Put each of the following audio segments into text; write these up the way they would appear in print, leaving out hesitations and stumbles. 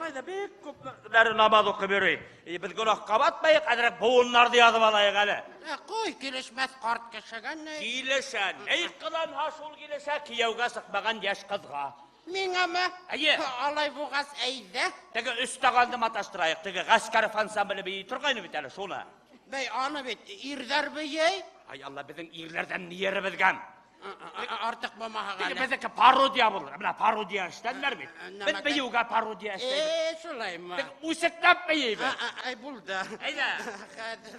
Шулай ҙа бик күптәре намаҙ уҡып йөрөй. Беҙ гонаһҡа батмайыҡ, әҙерәк быуындарҙы яҙып алайыҡ әле. Ҡуй, килешмәҫ ҡарт кешегә ни. Килешә, ни ҡыланһа шул килешә кейәүгә сыҡмаған йәш ҡыҙға. Миңәме? Эйе. Алай булғас, әйҙә. Теге өс тағанды маташтырайыҡ, теге Ғәскәров ансамбле бейей торғайны бит әле шуны. Бәй, аны бит ирҙәр бейей. Ай Алла, беҙҙең ирләрҙән ни еребеҙ кәм? Артыҡ булмаһа Теге әле. беҙҙеке пародия булыр. Бына пародия эшләнеләр бит. Беҙ Нәмәкәй. бейеүгә пародия эшләйбеҙ. Шулаймы? Теге үсекләп бейейбеҙ. Ай, булды. Әйҙә. Хәҙер.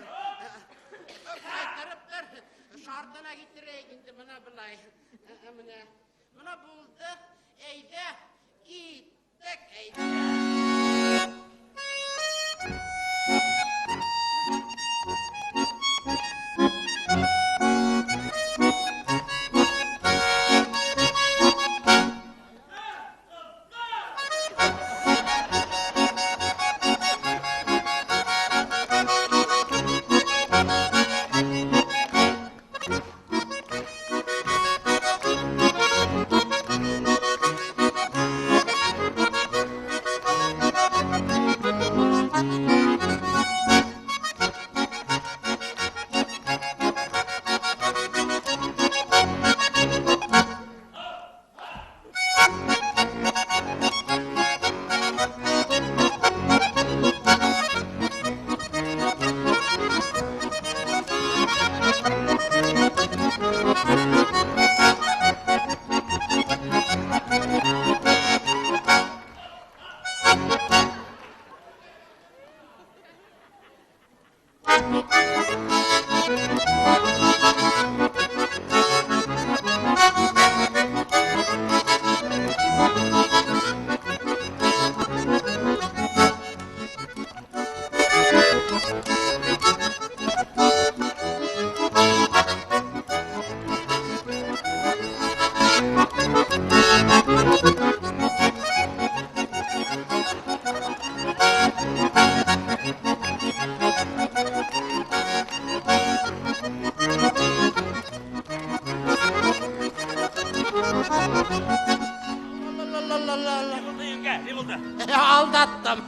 Ҡайтарыптыр. Шартына китерәйек инде бына былай. Менә. Бына булды. Әйҙә, киттек, әйҙә. Ни булды, еңгә? Ни булды? Алдаттым.